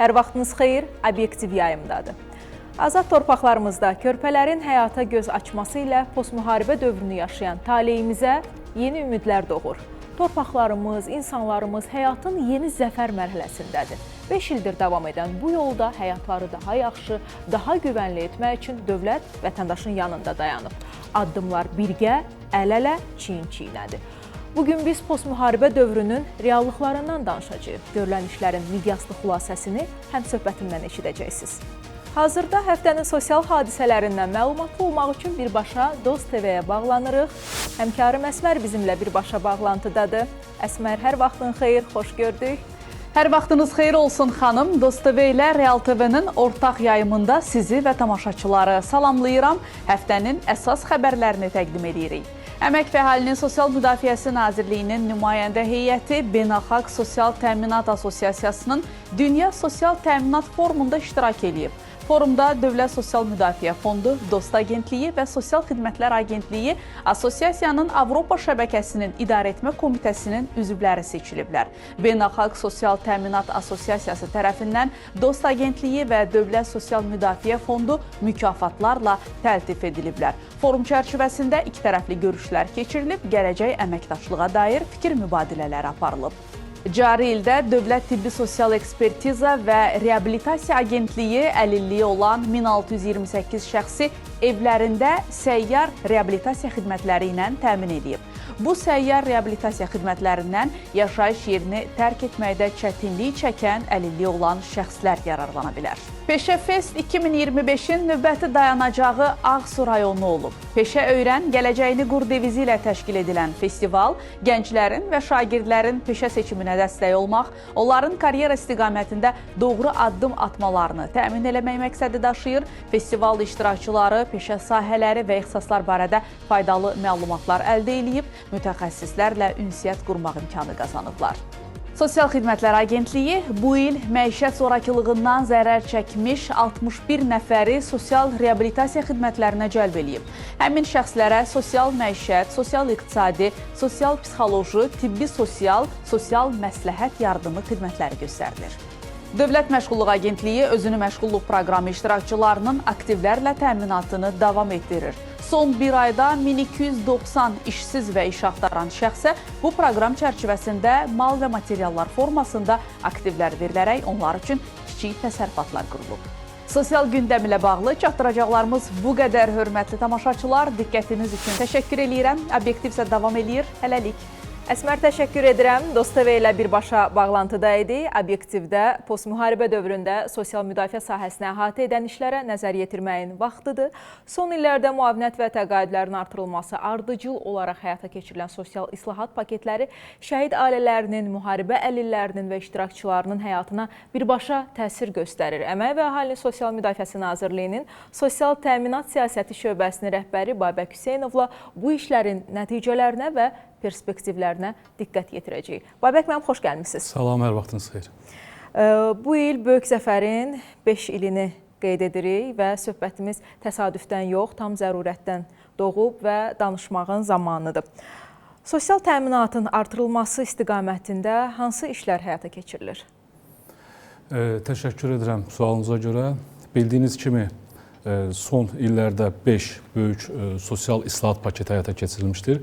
Hər vaxtınız xeyir, Obyektiv yayımdadır. Azad torpaqlarımızda körpələrin həyata göz açması ilə postmüharibə dövrünü yaşayan taleyimizə yeni ümidlər doğur. Torpaqlarımız, insanlarımız həyatın yeni zəfər mərhələsindədir. 5 ildir davam edən bu yolda həyatları daha yaxşı, daha güvənli etmək üçün dövlət vətəndaşın yanında dayanıb. Addımlar birgə, əl-ələ, çiyin-çiyinədir. Bugün biz postmüharibə dövrünün reallıqlarından danışacağıq. Görülən işlərin miqyaslı xülasəsini həmsöhbətimdən eşidəcəksiniz. Hazırda həftənin sosial hadisələrindən məlumatlı olmaq üçün birbaşa Dost TV-yə bağlanırıq. Həmkarım Əsmər bizimlə birbaşa bağlantıdadır. Əsmər, hər vaxtın xeyir, xoş gördük. Hər vaxtınız xeyir olsun xanım. Dost TV ilə Real TV-nin ortaq yayımında sizi və tamaşaçıları salamlayıram. Həftənin əsas xəbərlərini təqdim edirik. Əmək və Əhalinin Sosial Müdafiəsi Nazirliyinin nümayəndə heyəti Beynəlxalq Sosial Təminat Assosiasiyasının Dünya Sosial Təminat Forumunda iştirak eləyib. Forumda Dövlət Sosial Müdafiə Fondu, Dost Agentliyi və Sosial Xidmətlər Agentliyi Assosiasiyanın Avropa şəbəkəsinin İdarəetmə Komitəsinin üzvləri seçiliblər. Beynəlxalq Sosial Təminat Assosiasiyası tərəfindən Dost Agentliyi və Dövlət Sosial Müdafiə Fondu mükafatlarla təltif ediliblər. Forum çərçivəsində iki tərəfli görüşlər keçirilib, gələcək əməkdaşlığa dair fikir mübadilələri aparılıb. Cari ildə Dövlət Tibbi Sosial Ekspertiza və Reabilitasiya Agentliyi əlilliyi olan 1628 şəxsi evlərində səyyar reabilitasiya xidmətləri ilə təmin edib. Bu səyyar reabilitasiya xidmətlərindən yaşayış yerini tərk etməkdə çətinlik çəkən əlilliyi olan şəxslər yararlana bilər. Peşə Fest 2025-in növbəti dayanacağı Ağsu rayonu olub. Peşə öyrən, gələcəyini qur devizi ilə təşkil edilən festival gənclərin və şagirdlərin peşə seçiminə dəstək olmaq, onların karyera istiqamətində doğru addım atmalarını təmin eləmək məqsədi daşıyır. Festival iştirakçıları peşə sahələri və ixtisaslar barədə faydalı məlumatlar əldə eləyib, mütəxəssislərlə ünsiyyət qurmaq imkanı qazanıblar. Sosial Xidmətlər Agentliyi bu il məişət zorakılığından zərər çəkmiş 61 nəfəri sosial reabilitasiya xidmətlərinə cəlb eləyib. Həmin şəxslərə sosial məişət, sosial iqtisadi, sosial psixoloji, tibbi sosial, sosial məsləhət yardımı xidmətləri göstərilir. Dövlət Məşğulluq Agentliyi özünü məşğulluq proqramı iştirakçılarının aktivlərlə təminatını davam etdirir. Son bir ayda 1290 işsiz və iş axtaran şəxsə bu proqram çərçivəsində mal və materiallar formasında aktivlər verilərək onlar üçün kiçik təsərrüfatlar qurulub. Sosial gündəm ilə bağlı çatdıracaqlarımız bu qədər, hörmətli tamaşaçılar. Diqqətiniz üçün təşəkkür eləyirəm. Obyektiv isə davam eləyir. Hələlik. Əsmər, təşəkkür edirəm. Dost TV ilə birbaşa bağlantıda idi. Obyektivdə postmüharibə dövründə sosial müdafiə sahəsinə əhatə edən işlərə nəzər yetirməyin vaxtıdır. Son illərdə müavinət və təqaüdlərin artırılması, ardıcıl olaraq həyata keçirilən sosial islahat paketləri şəhid ailələrinin, müharibə əlillərinin və iştirakçılarının həyatına birbaşa təsir göstərir. Əmək və Əhalinin Sosial Müdafiəsi Nazirliyinin Sosial Təminat Siyasəti şöbəsinin rəhbəri Babək Hüseynovla bu işlərin nəticələrinə və perspektivlərinə diqqət yetirəcəyik. Babək müəllim, xoş gəlmisiniz. Salam, hər vaxtınız xeyir. Bu il Böyük Zəfərin 5 ilini qeyd edirik və söhbətimiz təsadüfdən yox, tam zərurətdən doğub və danışmağın zamanıdır. Sosial təminatın artırılması istiqamətində hansı işlər həyata keçirilir? Təşəkkür edirəm sualınıza görə. Bildiyiniz kimi, son illərdə 5 böyük sosial islahat paketi həyata keçirilmişdir.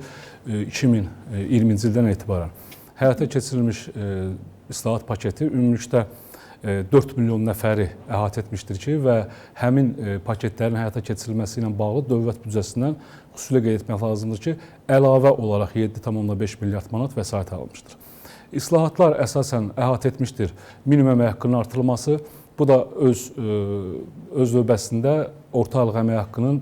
2020-ci ildən etibarən həyata keçirilmiş islahat paketi ümumilikdə 4 milyon nəfəri əhatə etmişdir ki, və həmin paketlərin həyata keçirilməsi ilə bağlı dövlət büdcəsindən xüsusilə qeyd etmək lazımdır ki, əlavə olaraq 7,5 milyard manat vəsait alınmışdır. İslahatlar əsasən əhatə etmişdir minimum əmək haqqının artırılması. Bu da öz növbəsində orta aylıq əmək haqqının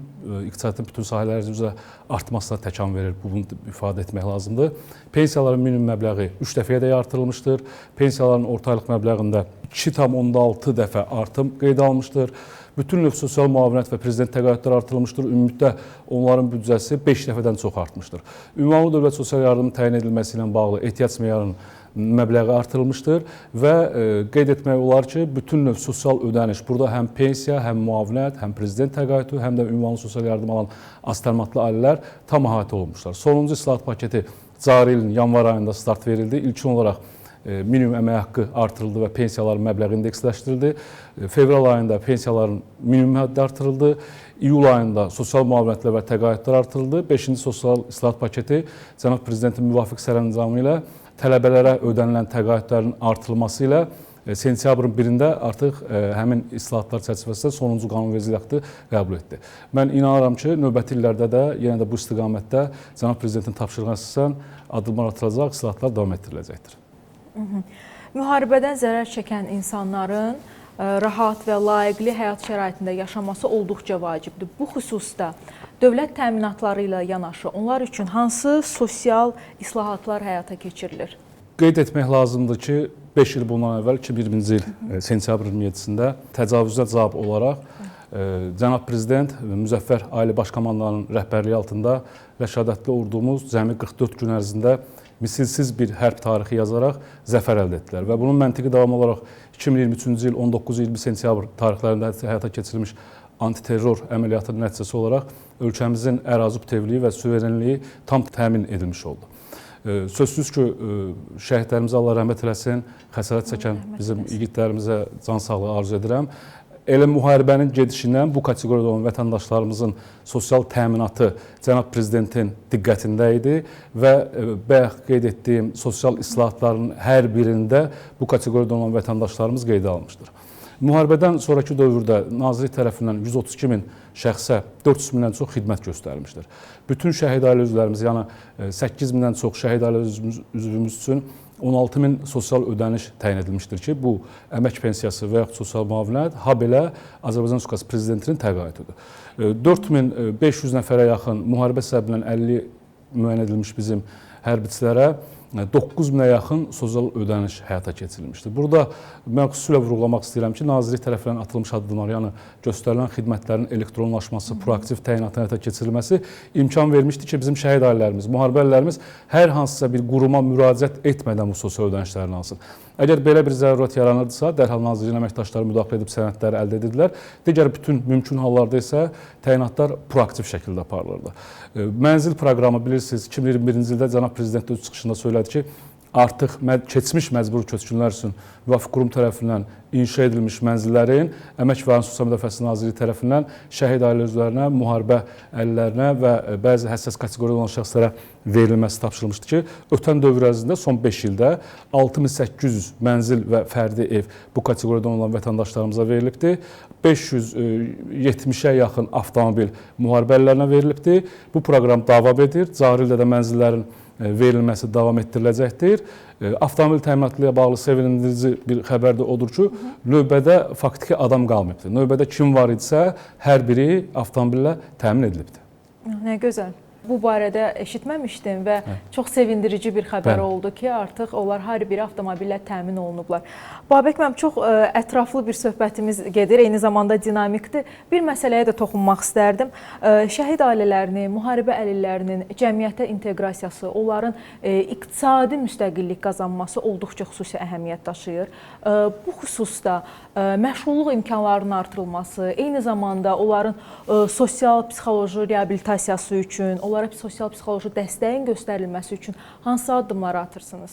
iqtisadiyyatın bütün sahələri üzrə artmasına təkan verir. Bunu ifadə etmək lazımdır. Pensiyaların minimum məbləği 3 dəfəyə dək artırılmışdır. Pensiyaların orta aylıq məbləğində 2,6 dəfə artım qeydə alınmışdır. Bütün növ sosial müavinət və prezident təqaüdləri artırılmışdır. Ümumilikdə onların büdcəsi 5 dəfədən çox artmışdır. Ünvanlı dövlət sosial yardımının təyin edilməsi ilə bağlı ehtiyac meyarının məbləği artırılmışdır və qeyd etmək olar ki, bütün növ sosial ödəniş, burada həm pensiya, həm müavinət, həm prezident təqaüdü, həm də ünvanlı sosial yardım alan az təminatlı ailələr tam əhatə olunmuşlar. Sonuncu islahat paketi cari ilin yanvar ayında start verildi. İlkin olaraq minimum əmək haqqı artırıldı və pensiyaların məbləği indeksləşdirildi. Fevral ayında pensiyaların minimum həddi artırıldı. İyul ayında sosial müavinətlər və təqaüdlər artırıldı. 5-ci sosial islahat paketi cənab prezidentin müvafiq sərəncamı ilə tələbələrə ödənilən təqaüdlərin artırılması ilə sentyabrın 1-də artıq həmin islahatlar çərçivəsində sonuncu qanunvericilik aktı qəbul etdi. Mən inanıram ki, növbəti illərdə də yenə də bu istiqamətdə cənab prezidentin tapşırığına əsasən addımlar atılacaq, islahatlar davam etdiriləcəkdir. Müharibədən zərər çəkən insanların rahat və layiqli həyat şəraitində yaşaması olduqca vacibdir. Bu xüsusda dövlət təminatları ilə yanaşı onlar üçün hansı sosial islahatlar həyata keçirilir? Qeyd etmək lazımdır ki, 5 il bundan əvvəl 2020-ci il sentyabrın 27-sində təcavüzə cavab olaraq cənab prezident Müzəffər Ali Baş Komandanın rəhbərliyi altında rəşadətli ordumuz cəmi 44 gün ərzində misilsiz bir hərb tarixi yazaraq zəfər əldə etdilər və bunun məntiqi davamı olaraq 2023-cü il 19-20 sentyabr tarixlərində həyata keçirilmiş antiterror əməliyyatının nəticəsi olaraq ölkəmizin ərazi bütövlüyü və suverenliyi tam təmin edilmiş oldu. Sözsüz ki, şəhidlərimizə Allah rəhmət eləsin, xəsarət çəkən bizim igidlərimizə can sağlığı arzu edirəm. Elə müharibənin gedişindən bu kateqoriyada olan vətəndaşlarımızın sosial təminatı cənab prezidentin diqqətində idi və bayaq qeyd etdiyim sosial islahatların hər birində bu kateqoriyada olan vətəndaşlarımız qeydə alınmışdır. Müharibədən sonrakı dövrdə nazirlik tərəfindən 132 min şəxsə 400 mindən çox xidmət göstərilmişdir. Bütün şəhid ailə üzvlərimiz, yəni 8 mindən çox şəhid ailə üzvümüz üçün 16 min sosial ödəniş təyin edilmişdir ki, bu əmək pensiyası və yaxud sosial müavinət, habelə Azərbaycan Respublikası Prezidentinin təqaüdüdür. 4500 nəfərə yaxın müharibə səbəbindən 50 müəyyən edilmiş bizim hərbiçilərə 9 minə yaxın sosial ödəniş həyata keçirilmişdir. Burada mən xüsusilə vurğulamaq istəyirəm ki, nazirlik tərəfindən atılmış addımlar, yəni göstərilən xidmətlərin elektronlaşması, proaktiv təyinatın həyata keçirilməsi imkan vermişdi ki, bizim şəhid ailələrimiz, müharibə ailələrimiz hər hansısa bir quruma müraciət etmədən bu sosial ödənişlərini alsın. Əgər belə bir zərurət yaranırdısa, dərhal nazirliyin əməkdaşları müdaxilə edib sənədləri əldə edirdilər. Digər bütün mümkün hallarda isə təyinatlar proaktiv şəkildə aparılırdı. Mənzil proqramı bilirsiniz, 2021-ci ildə cənab prezident öz çıxışında söylədi ki, artıq keçmiş məcburi köçkünlər üçün müvafiq qurum tərəfindən inşa edilmiş mənzillərin Əmək və Əhalinin Sosial Müdafiəsi Nazirliyi tərəfindən şəhid ailə üzvlərinə, müharibə əlillərinə və bəzi həssas kateqoriyada olan şəxslərə verilməsi tapşırılmışdı ki, ötən dövr ərzində son 5 ildə 6800 mənzil və fərdi ev bu kateqoriyadan olan vətəndaşlarımıza verilibdir. 570-ə yaxın avtomobil müharibə əlillərinə verilibdir. Bu proqram davam edir. Cari ildə də mənzillərin verilməsi davam etdiriləcəkdir. Avtomobil təminatı ilə bağlı sevindirici bir xəbər də odur ki, növbədə faktiki adam qalmayıbdır. Növbədə kim var idisə, hər biri avtomobillə təmin edilibdir. Nə gözəl. Bu barədə eşitməmişdim və çox sevindirici bir xəbər oldu ki, artıq onlar hər biri avtomobillə təmin olunublar. Babək müəllim, çox ətraflı bir söhbətimiz gedir, eyni zamanda dinamikdir. Bir məsələyə də toxunmaq istərdim. Şəhid ailələrinin, müharibə əlillərinin cəmiyyətə inteqrasiyası, onların iqtisadi müstəqillik qazanması olduqca xüsusi əhəmiyyət daşıyır. Bu xüsusda məşğulluq imkanlarının artırılması, eyni zamanda onların sosial, psixoloji reabilitasiyası üçün, onlara sosial-psixoloji dəstəyin göstərilməsi üçün hansı addımları atırsınız?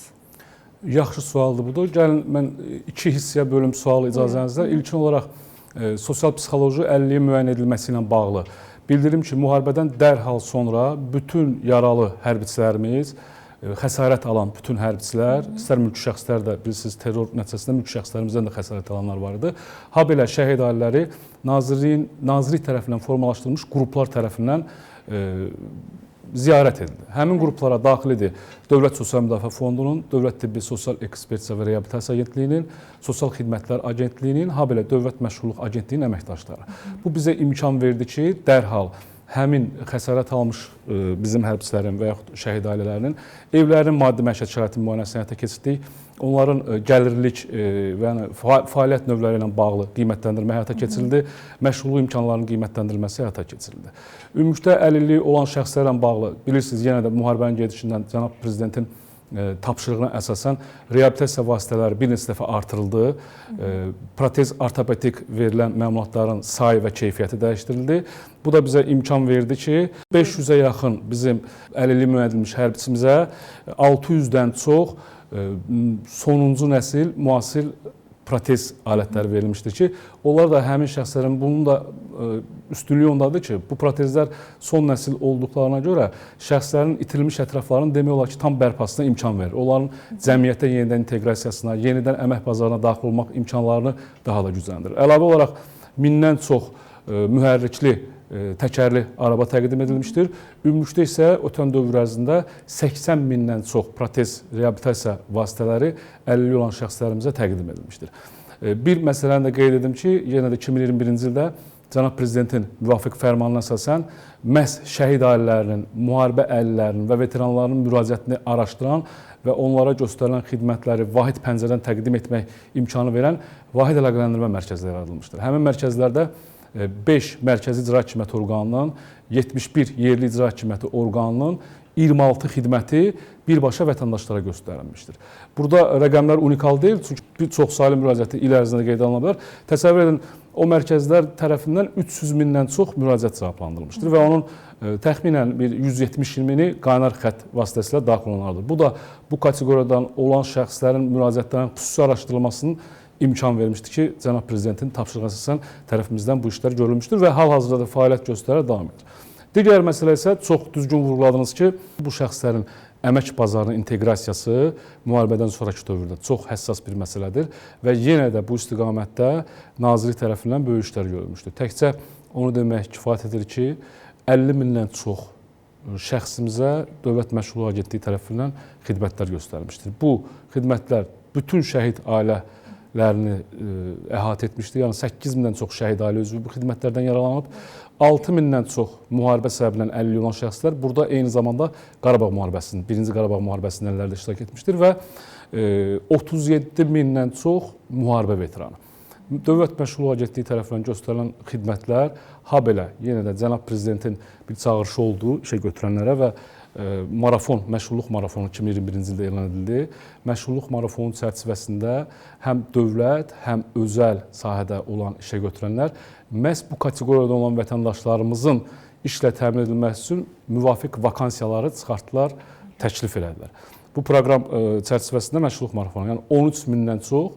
Yaxşı sualdır budur. Gəlin, mən iki hissəyə bölüm sualı icazənizlə. İlkin olaraq sosial-psixoloji əlilliyin müəyyən edilməsi ilə bağlı. Bildirim ki, müharibədən dərhal sonra bütün yaralı hərbiçilərimiz, xəsarət alan bütün hərbiçilər, istər mülki şəxslər də, bilirsiniz, terror nəticəsində mülki şəxslərimizdən də xəsarət alanlar var idi. Habelə şəhid ailələri nazirlik tərəfindən formalaşdırılmış qruplar tərəfindən ziyarət edildi. Həmin qruplara daxil idi Dövlət Sosial Müdafiə Fondunun, Dövlət Tibbi Sosial Ekspertiza və Reabilitasiya Agentliyinin, Sosial Xidmətlər Agentliyinin, habelə Dövlət Məşğulluq Agentliyinin əməkdaşları. Bu bizə imkan verdi ki, dərhal həmin xəsarət almış bizim hərbiçilərin və yaxud şəhid ailələrinin evlərinin maddi məişət şəraitinin müayinəsini həyata keçirdik. Onların gəlirlik və yəni fəaliyyət növləri ilə bağlı qiymətləndirmə həyata keçirildi. Məşğulluq imkanlarının qiymətləndirilməsi həyata keçirildi. Ümumilikdə əlilliyi olan şəxslərlə bağlı bilirsiniz, yenə də müharibənin gedişindən cənab prezidentin tapşırığına əsasən reabilitasiya vasitələri bir neçə dəfə artırıldı. Protez ortopedik verilən məmulatların sayı və keyfiyyəti dəyişdirildi. Bu da bizə imkan verdi ki, 500-ə yaxın bizim əlilliyi müəyyən edilmiş hərbiçimizə 600-dən çox sonuncu nəsil müasir protez alətləri verilmişdir ki, onlar da həmin şəxslərin bunun da üstünlüyü ondadır ki, bu protezlər son nəsil olduqlarına görə şəxslərin itirilmiş ətraflarının demək olar ki, tam bərpasına imkan verir. Onların cəmiyyətə yenidən inteqrasiyasına, yenidən əmək bazarına daxil olmaq imkanlarını daha da gücləndirir. Əlavə olaraq 1000-dən çox mühərrikli təkərli araba təqdim edilmişdir. Ümumilikdə isə ötən dövr ərzində 80 mindən çox protez reabilitasiya vasitələri əlilliyi olan şəxslərimizə təqdim edilmişdir. Bir məsələni də qeyd edim ki, yenə də 2021-ci ildə Cənab Prezidentin müvafiq fərmanına əsasən məhz şəhid ailələrinin, müharibə əlillərinin və veteranlarının müraciətini araşdıran və onlara göstərilən xidmətləri vahid pəncərədən təqdim etmək imkanı verən vahid əlaqələndirmə mərkəzləri yaradılmışdır. Həmin mərkəzlərdə 5 mərkəzi icra hakimiyyəti orqanının, 71 yerli icra hakimiyyəti orqanının 26 xidməti birbaşa vətəndaşlara göstərilmişdir. Burada rəqəmlər unikal deyil, çünki bir çox saylı müraciəti il ərzində qeydə alına bilər. Təsəvvür edin, o mərkəzlər tərəfindən 300 mindən çox müraciət cavablandırılmışdır və onun təxminən bir 170 mini qaynar xətt vasitəsilə daxil olanlardır. Bu da bu kateqoriyadan olan şəxslərin müraciətlərinin xüsusi araşdırılmasının imkan vermişdi ki, Cənab Prezidentin tapşırığına əsasən tərəfimizdən bu işlər görülmüşdür və hal-hazırda da fəaliyyət göstərər, davam edir. Digər məsələ isə çox düzgün vurğuladınız ki, bu şəxslərin əmək bazarının inteqrasiyası müharibədən sonrakı dövrdə çox həssas bir məsələdir və yenə də bu istiqamətdə nazirlik tərəfindən böyük işlər görülmüşdür. Təkcə onu demək kifayət edir ki, 50 mindən çox şəxsimizə Dövlət Məşğulluq Agentliyi tərəfindən xidmətlər göstərilmişdir. Bu xidmətlər bütün şəhid ailələrini əhatə etmişdir. Yəni 8 mindən çox şəhid ailə üzvü bu xidmətlərdən yararlanıb. 6 mindən çox müharibə səbəbindən əlilliyi olan şəxslər burada eyni zamanda Qarabağ müharibəsinin, 1-ci Qarabağ müharibəsinin əllərdə iştirak etmişdir və 37 mindən çox müharibə veteranı. Dövlət Məşğulluq Agentliyi tərəfindən göstərilən xidmətlər, habelə yenə də Cənab Prezidentin bir çağırışı oldu işə götürənlərə və marafon, məşğulluq marafonu 2021-ci ildə elan edildi. Məşğulluq marafonu çərçivəsində həm dövlət, həm özəl sahədə olan işə götürənlər məhz bu kateqoriyada olan vətəndaşlarımızın işlə təmin edilməsi üçün müvafiq vakansiyaları çıxartdılar, təklif elədilər. Bu proqram çərçivəsində məşğulluq marafonu, yəni 13 mindən çox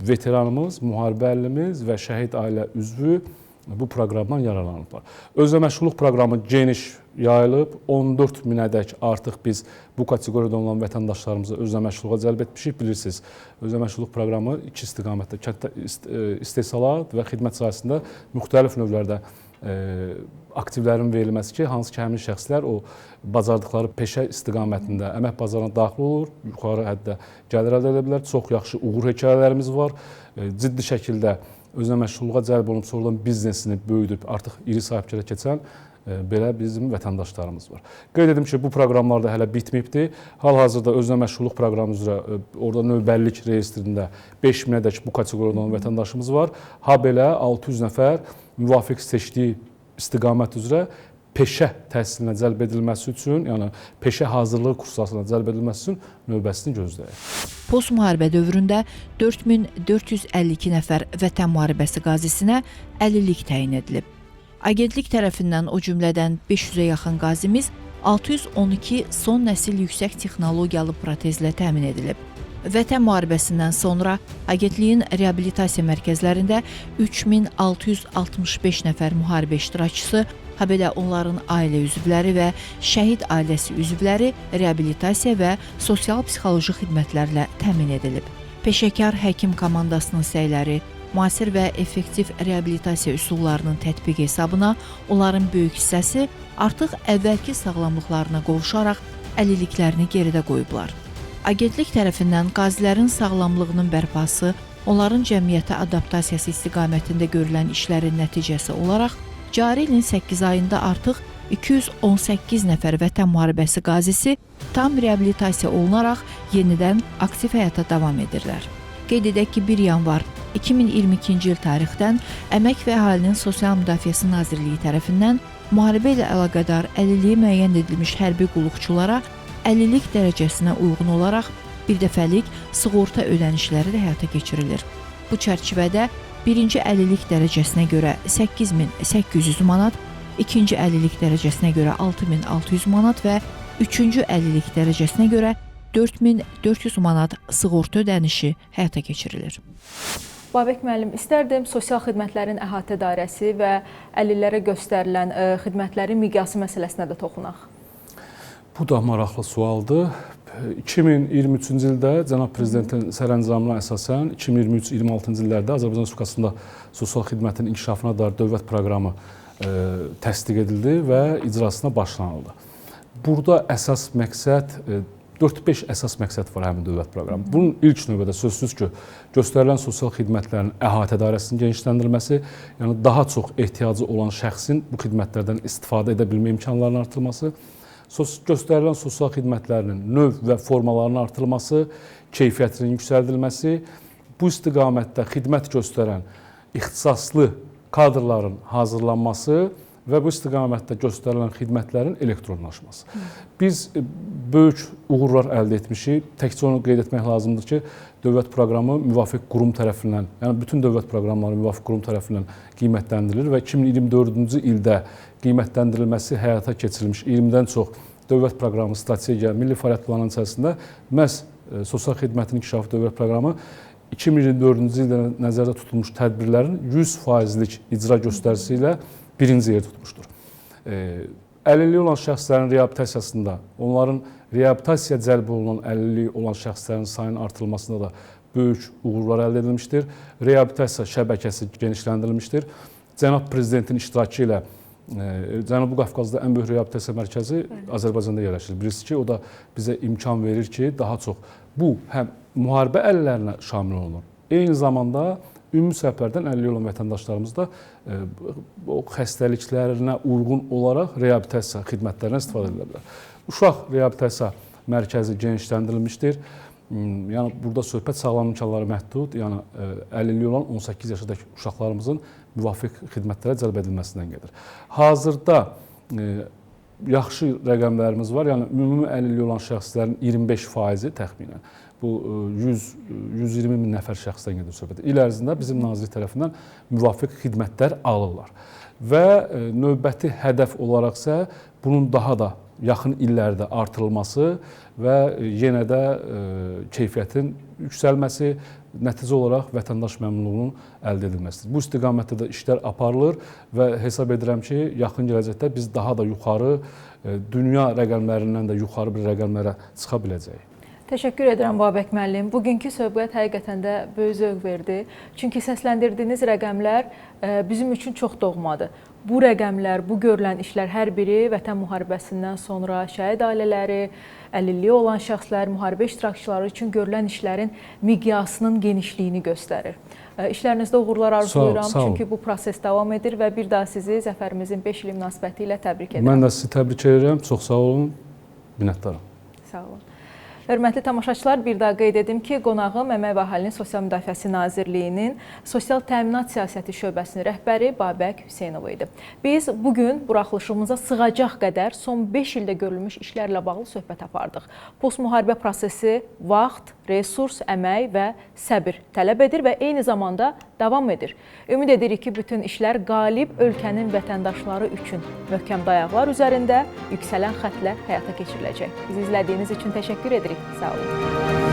veteranımız, müharibə əlilimiz və şəhid ailə üzvü bu proqramdan yararlanıblar. Özlə məşğulluq proqramı geniş yayılıb, 14 minədək artıq biz bu kateqoriyada olan vətəndaşlarımızı özlə məşğulluğa cəlb etmişik. Bilirsiniz, özlə məşğulluq proqramı iki istiqamətdə, kənddə istehsalat və xidmət sahəsində müxtəlif növlərdə aktivlərin verilməsi ki, hansı ki, həmin şəxslər o bacardıqları peşə istiqamətində əmək bazarına daxil olur, yuxarı həddə gəlir əldə edə bilər. Çox yaxşı uğur hekayələrimiz var. Ciddi şəkildə özünə məşğulluğa cəlb olunub, sonradan biznesini böyüdüb, artıq iri sahibkara keçən belə bizim vətəndaşlarımız var. Qeyd edim ki, bu proqramlar da hələ bitməyibdir. Hal-hazırda özünə məşğulluq proqramı üzrə orada növbəlilik reyestrində 5 minədək bu kateqoriyada olan vətəndaşımız var. Habelə 600 nəfər müvafiq seçdiyi istiqamət üzrə peşə təhsilinə cəlb edilməsi üçün, yəni peşə hazırlığı kurslarına cəlb edilməsi üçün növbəsini gözləyir. Post-müharibə dövründə 4452 nəfər vətən müharibəsi qazisinə əlillik təyin edilib. Agentlik tərəfindən o cümlədən 500-ə yaxın qazimiz 612 son nəsil yüksək texnologiyalı protezlə təmin edilib. Vətən müharibəsindən sonra agentliyin reabilitasiya mərkəzlərində 3665 nəfər müharibə iştirakçısı, habelə onların ailə üzvləri və şəhid ailəsi üzvləri reabilitasiya və sosial-psixoloji xidmətlərlə təmin edilib. Peşəkar həkim komandasının səyləri, müasir və effektiv reabilitasiya üsullarının tətbiqi hesabına onların böyük hissəsi artıq əvvəlki sağlamlıqlarına qovuşaraq əlilliklərini geridə qoyublar. Agentlik tərəfindən qazilərin sağlamlığının bərpası, onların cəmiyyətə adaptasiyası istiqamətində görülən işlərin nəticəsi olaraq cari ilin 8 ayında artıq 218 nəfər vətən müharibəsi qazisi tam reabilitasiya olunaraq yenidən aktiv həyata davam edirlər. Qeyd edək ki, 1 yanvar 2022-ci il tarixdən Əmək və Əhalinin Sosial Müdafiəsi Nazirliyi tərəfindən müharibə ilə əlaqədar əlilliyi müəyyən edilmiş hərbi qulluqçulara əlillik dərəcəsinə uyğun olaraq birdəfəlik sığorta ödənişləri də həyata keçirilir. Bu çərçivədə birinci əlillik dərəcəsinə görə 8800 manat, ikinci əlillik dərəcəsinə görə 6600 manat və üçüncü əlillik dərəcəsinə görə 4400 manat sığorta ödənişi həyata keçirilir. Babək müəllim, istərdim sosial xidmətlərin əhatə dairəsi və əlillərə göstərilən xidmətlərin miqyası məsələsinə də toxunaq. Bu da maraqlı sualdır. 2023-cü ildə cənab prezidentin sərəncamına əsasən 2023-26-cı illərdə Azərbaycan Respublikasında sosial xidmətin inkişafına dair dövlət proqramı təsdiq edildi və icrasına başlanıldı. Burada əsas məqsəd, 4-5 əsas məqsəd var həmin dövlət proqramı. Bunun ilk növbədə sözsüz ki, göstərilən sosial xidmətlərin əhatə dairəsinin genişləndirilməsi, yəni daha çox ehtiyacı olan şəxsin bu xidmətlərdən istifadə edə bilmə imkanlarının artırılması, göstərilən sosial xidmətlərinin növ və formalarının artırılması, keyfiyyətinin yüksəldilməsi, bu istiqamətdə xidmət göstərən ixtisaslı kadrların hazırlanması və bu istiqamətdə göstərilən xidmətlərin elektronlaşması. Biz böyük uğurlar əldə etmişik. Təkcə onu qeyd etmək lazımdır ki, dövlət proqramı müvafiq qurum tərəfindən, yəni bütün dövlət proqramları müvafiq qurum tərəfindən qiymətləndirilir və 2024-cü ildə qiymətləndirilməsi həyata keçirilmiş 20-dən çox dövlət proqramı, strategiya, milli fəaliyyət planının içərisində məhz sosial xidmətin inkişafı dövlət proqramı 2024-cü ildə nəzərdə tutulmuş tədbirlərin 100%lik icra göstəricisi ilə birinci yer tutmuşdur. Əlilliyi olan şəxslərin reabilitasiyasında, onların reabilitasiya cəlb olunan əlilliyi olan şəxslərin sayının artırılmasında da böyük uğurlar əldə edilmişdir. Reabilitasiya şəbəkəsi genişləndirilmişdir. Cənab Prezidentin iştirakı ilə Cənubi Qafqazda ən böyük reabilitasiya mərkəzi Azərbaycanda yerləşir. Bilirsiniz ki, o da bizə imkan verir ki, daha çox bu həm müharibə əlillərinə şamil olunur. Eyni zamanda ümumi səhvlərdən əlilliyi olan vətəndaşlarımız da o xəstəliklərinə uyğun olaraq reabilitasiya xidmətlərindən istifadə edilə bilər. Uşaq reabilitasiya mərkəzi genişləndirilmişdir. Yəni burada söhbət sağlam imkanları məhdud, yəni əlilliyi olan 18 yaşadakı uşaqlarımızın müvafiq xidmətlərə cəlb edilməsindən gedir. Hazırda yaxşı rəqəmlərimiz var. Yəni ümumi əlilliyi olan şəxslərin 25% təxminən. Bu 100-120 min nəfər şəxsdən gedir söhbət. İl ərzində bizim nazirlik tərəfindən müvafiq xidmətlər alırlar. Və növbəti hədəf olaraqsa bunun daha da yaxın illərdə artırılması və yenə də keyfiyyətin yüksəlməsi, nəticə olaraq vətəndaş məmnunluğunun əldə edilməsidir. Bu istiqamətdə də işlər aparılır və hesab edirəm ki, yaxın gələcəkdə biz daha da yuxarı, dünya rəqəmlərindən də yuxarı bir rəqəmlərə çıxa biləcəyik. Təşəkkür edirəm Babək müəllim. Bugünkü söhbət həqiqətən də böyük zövq verdi. Çünki səsləndirdiyiniz rəqəmlər bizim üçün çox doğmadır. Bu rəqəmlər, bu görülən işlər hər biri Vətən müharibəsindən sonra şəhid ailələri, əlilliyi olan şəxslər, müharibə iştirakçıları üçün görülən işlərin miqyasının genişliyini göstərir. İşlərinizdə uğurlar arzulayıram. Çünki bu proses davam edir və bir daha sizi zəfərimizin 5 ili münasibəti ilə təbrik edirəm. Mən də sizi təbrik edirəm. Çox sağ olun. Minnətdaram. Sağ olun. Hörmətli tamaşaçılar, bir daha qeyd edim ki, qonağım Əmək və Əhalinin Sosial Müdafiəsi Nazirliyinin Sosial Təminat Siyasəti şöbəsinin rəhbəri Babək Hüseynov idi. Biz bugün buraxılışımıza sığacaq qədər son 5 ildə görülmüş işlərlə bağlı söhbət apardıq. Postmüharibə prosesi vaxt, resurs, əmək və səbir tələb edir və eyni zamanda davam edir. Ümid edirik ki, bütün işlər qalib ölkənin vətəndaşları üçün möhkəm dayaqlar üzərində yüksələn xətlə həyata keçiriləcək. Bizi izlədiyiniz üçün təşəkkür edirik. Sağ olun.